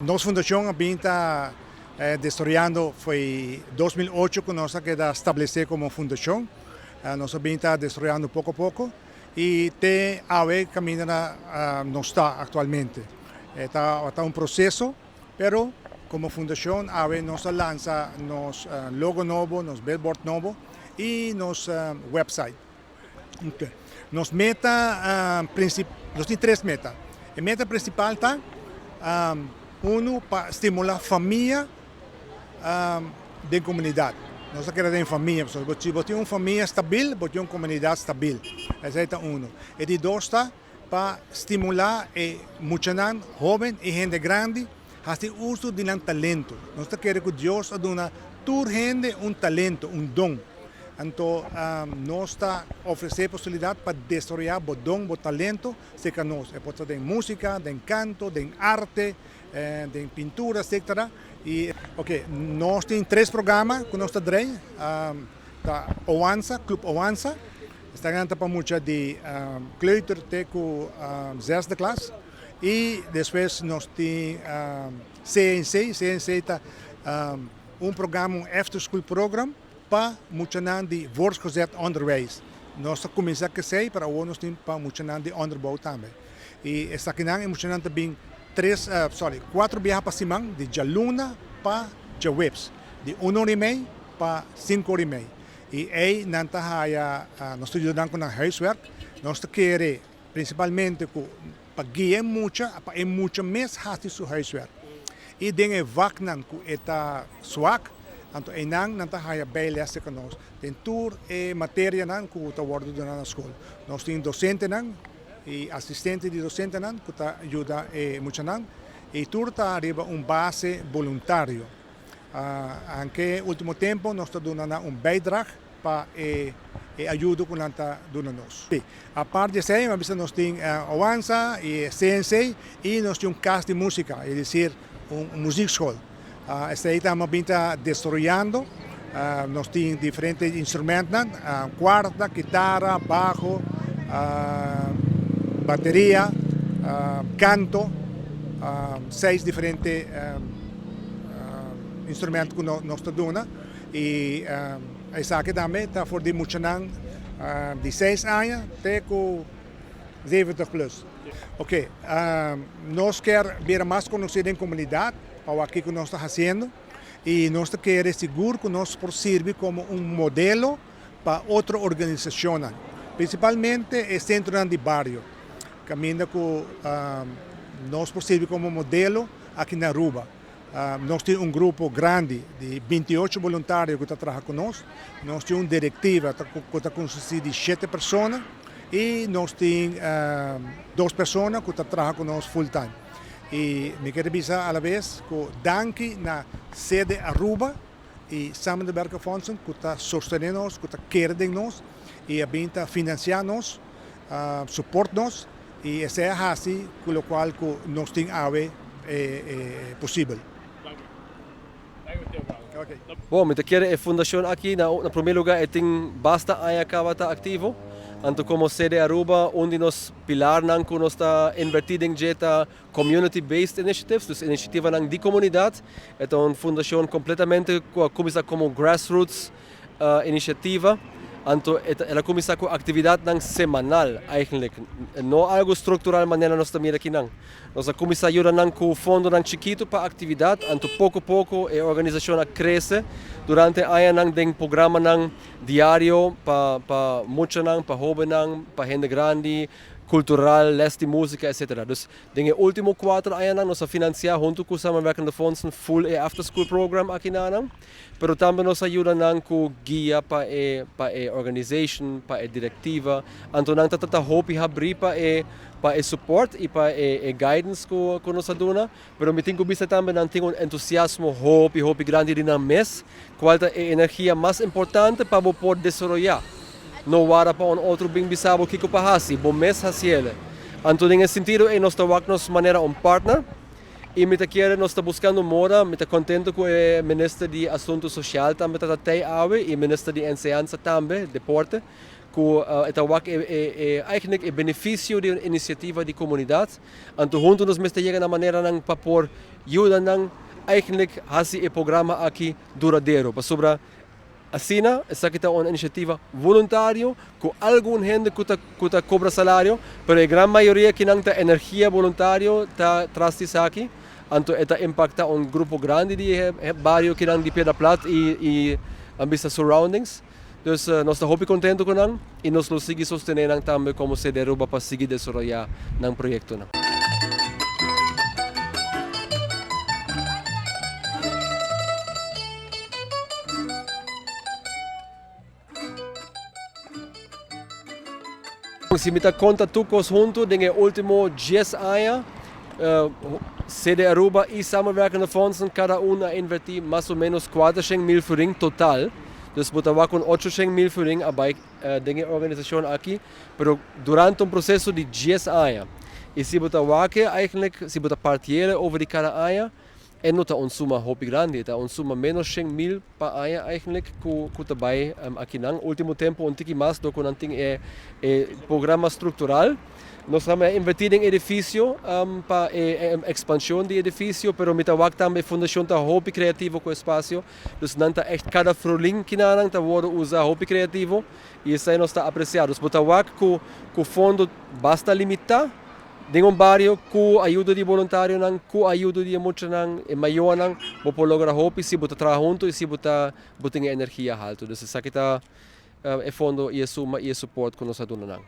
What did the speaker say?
Nos fundacion a bin ta desaroyando foi 2008 cu nos a keda establece como fundacion. Nos a bin ta desaroyando poco a poco y te awe caminda na nos ta actualmente. Ta un proceso, pero como fundacion awe nos a lansa nos logo nobo, nos billboard nobo y nos website. Nos meta, nos tin tres meta. E meta principal ta, uno, pa stimula famia den comunidad. Nos ta kere den famia, pasobra si bo tin un famia stabil, bo tin un comunidad stabil. Esei ta uno. E di dos ta pa stimula e muchanan hoben y hende grandi hasi uso di nan talento. Nos ta kere ku Dios a duna tur hende un talento, un don. Anto nos ta ofresé posibilidat pa desaroyá bo don, bo talento serka nos. E por ta den músika, den kanto, den arte, den pintura, etcetera. I oke, nos tin tres programa ku nos ta drei. Ta Oansa, Club Oansa. Esaki nan ta pa mucha di kleuter te ku zesde klas. I despues nos tin CNC. CNC ta un programa, un after school program pa muchanan di voortgezet onderwijs. Nos a kuminsá ku esei, pero awor nos tin pa muchanan di onderbouw tambe. I esakinan e muchanan ta bin tres, sorry, kuater biaha pa siman, di djaluna pa djaweps, di un ora i mei pa sinku ora i mei. I ei nan ta haya, nos ta yuda nan ku nan huiswerk. Nos ta kere Principalmente cu pa guia e mucha, pa e mucha mes haci su huiswerk. Y den e vaknan cu e ta zwak, anto eynan nan ta haya bijles cerca nos den tur e materianan cu ta wordo duna na school. Nos tin docentenan y asistente di docentenan cu ta yuda e muchanan y tur ta riba un base boluntario. Anke ultimo tempo nos ta duna nan un bijdrag pa e ayudo ku nan ta duna nos. Apart di esei, mi a bisa nos tin Oansa i CNC i nos tin un kas di músika, es desir un muziekschool. Esei ta bin ta desaroyando, nos tin diferente instrumentnan, kuarta, kitara, baho, bateria, kanto, seis diferente instrument ku nos ta duna. Y esaki tambe ta for di muchanan di seis aña te cu 70 plus. Ok, nos kier bira mas conoci den comunidad pa wak kico nos ta haciendo y nos ta kere sigur cu nos por sirbi como un modelo pa otro organisacionnan, principalmente e centronan di bario, caminda cu nos por sirbi como modelo aki na Aruba. Nos tin un grupo grandi di 28 boluntario ku ta traha ku nos. Nos tin un direktiva ku ta konsistí di shete persona i nos tin dos persona ku ta traha ku nos full time. I mi kere bisa alabes ku danki na Sede Aruba i Samen de Berken Fondsen ku ta sostené nos, ku ta kere den nos i a bin ta finansiá nos, support nos. I esei a hasi ku lokual ku nos tin awe e posibel. Bon, mi ta kere e fundashon aki na promé lugá e tin basta aña kaba ta aktivo. Anto komo Sede Aruba un di nos pilarnan ku nos ta invertí den dje ta Community Based Initiatives, dus inisiativanan di komunidat. E ta un fundashon kompletamente ku a kuminsá komo grassroots inisiativa. Anto el a kuminsá ku aktividatnan semanal eigenlik, no algu struktural manera nos ta mira akinan. Nos a kuminsá yuda nan ku fondonan chikitu pa aktividat, anto poko poko e organisashon a krese durante añanan den programanan diario pa pa muchanan, pa hóbennan, pa hende grandi, kultural, lès di músika, etsetera. Dus Den e ultimo kuater añanan nos a finansiá huntu ku Samenwerkende Fondsen full e after school program aki na nan, pero tambe nos a yuda nan ku guia pa e pa e organization, pa e direktiva. Anto nan ta trata hopi habrí pa e pa e support i pa e e guidance ku ku nos a duna, pero mi tin ku bisa tambe nan tin un entusiasmo hopi hopi grandi di nan mes, kual ta e energia mas importante pa bo por desaroyá. No wara pa un otro bin bisa bo kiko pa hasi, bo mes hasiele. Anto den e sintido ei nos ta wak nos manera un partner i mi ta kere nos ta buskando mora, mi ta kontento ku e minister di asuntu sosial tambe ta ta tei awe i minister di enseñansa tambe, deporte. Cu e ta wak e e eigenlijk e beneficio di un iniciativa di comunidad, anto hunto nos mester yega na maneranan pa por yuda nan eigenlijk haci e programa aki duradero, pasobra asina esaki ta un iniciativa voluntario cu algun hende cu ta cu ta cobra salario, pero e gran mayoria kinan ta energia voluntario ta tras di esaki, anto e ta impacta un grupo grandi di e bario kinan di Piedra Plat y y a bisa surroundings. Dus nos ta hopi contento cu nan y nos lo sigui sostene nan tambe como sede Aruba pa sigui desaroya nan proyectonan. Si mi ta conta tur cos hunto den e ultimo dies aña, sede Aruba y Samenwerkende Fondsen cada un a inverti mas o menos cuatershen mil florin total. Dus bo ta wak un ocho shen mil florin a bai den e organisacion aki, pero durante un proceso di dies aña. Y si bo ta wak e eigenlijk, si bo ta partiele over di cada aña, e no ta un suma hopi grandi, e ta un suma menos 100.000 pa aña eigenlijk cu cu ta bai akinan. Ultimo tempo un tiki mas dor cu nan tin e e programa structural. Nos a inverti den edificio pa e expansion di edificio, pero mi ta wak tambe e fundacion ta hopi creativo cu espacio. Dus nan ta echt cada frolin kinanan ta wordo usa hopi creativo y esai nos ta aprecia. Dus bo ta wak cu cu fondo basta limita den un bario cu ayudo di boluntarionan, cu ayudo di e muchanan, e mayornan, bo por logra hopi si bo ta traha hunto y si bo ta bo tin e energia halto. Dus esaki ta e fondo y e suma y e support cu nos a duna nan.